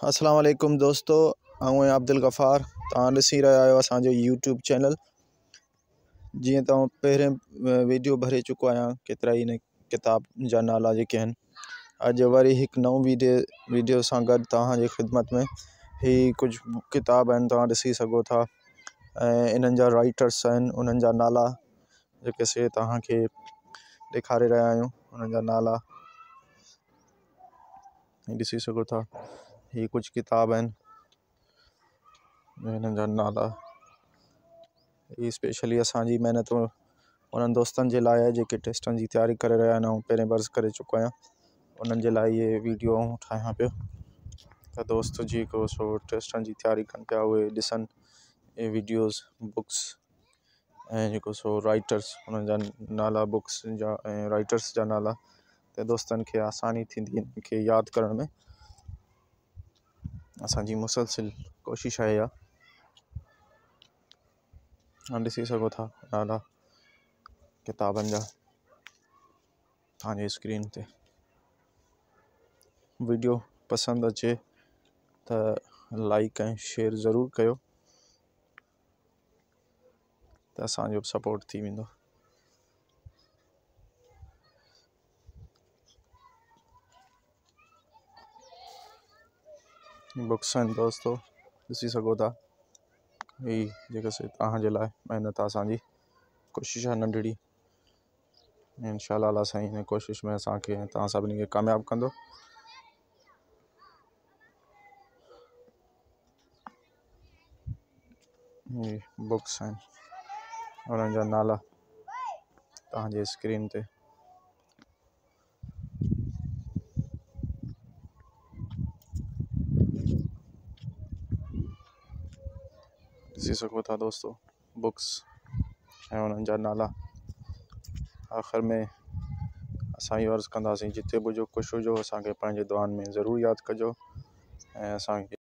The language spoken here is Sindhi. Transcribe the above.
اسلام عليڪم دوستو آئون آهيان عبدالغفار توهان ڏسي رهيا آهيو اسانجو يوٽيوب چينل جيئن ته آئون پهرين ويڊيو ڀري چڪو آهيان ڪيترا ئي هن ڪتاب جا نالا جيڪي آهن اڄ وري هڪ نئون ويڊيو سان گڏ توهان جي خدمت ۾ هي ڪجهه ڪتاب آهن توهان ڏسي سگهو ٿا ۽ انهن جا رائٽرس آهن انهن جا نالا جيڪي سي توهان کي ڏيکاري رهيا آهيون انهن جا نالا ڏسي سگهو ٿا هي ڪجهه ڪتاب آهن هنن جا نالا هي اسپيشلي اسانجي محنت انهن دوستن جي لاءِ آهي جيڪي ٽيسٽن جي تياري ڪري رهيا آهن ۽ پهرين به عرض ڪري چڪو آهيان انهن جي لاءِ اهي ويڊيو آئون ٺاهيان پيو ته دوست جيڪو سو ٽيسٽن جي تياري ڪن پيا اهي ڏسن اهي ويڊيوز بڪس ۽ جيڪو سو رائٽرس انهن جا نالا بڪس جا ۽ رائٽرس جا نالا ته دوستن کي آساني ٿيندي ان کي ياد ڪرڻ ۾ اسانجي مسلسل ڪوشش آهي اها توهان ڏسي سگهو ٿا نالا ڪتابن جا توهان جي اسڪرين تي ويڊيو پسند اچي ته لائڪ ۽ شيئر ضرور ڪيو ته اسانجو به سپورٽ ٿي ويندو. بڪس آهن دوستو ڏسي سگهو ٿا هي جيڪا سي توهان جي لاءِ محنت آهي اسانجي ڪوشش آهي ننڍڙي انشاء الله الله سائين هن ڪوشش ۾ اسانکي توهان سڀني کي ڪامياب ڪندو. هي بڪس آهن انهن جا نالا توهان جي اسڪرين تي. ڏسي سگهو ٿا دوستو بڪس ۽ انهن جا نالا. آخر ۾ اسان اهو عرض ڪنداسين جتي به هجو خوش هجو اسانکي پنهنجي دعائن ۾ ضرور ياد ڪجو ۽ اسانکي.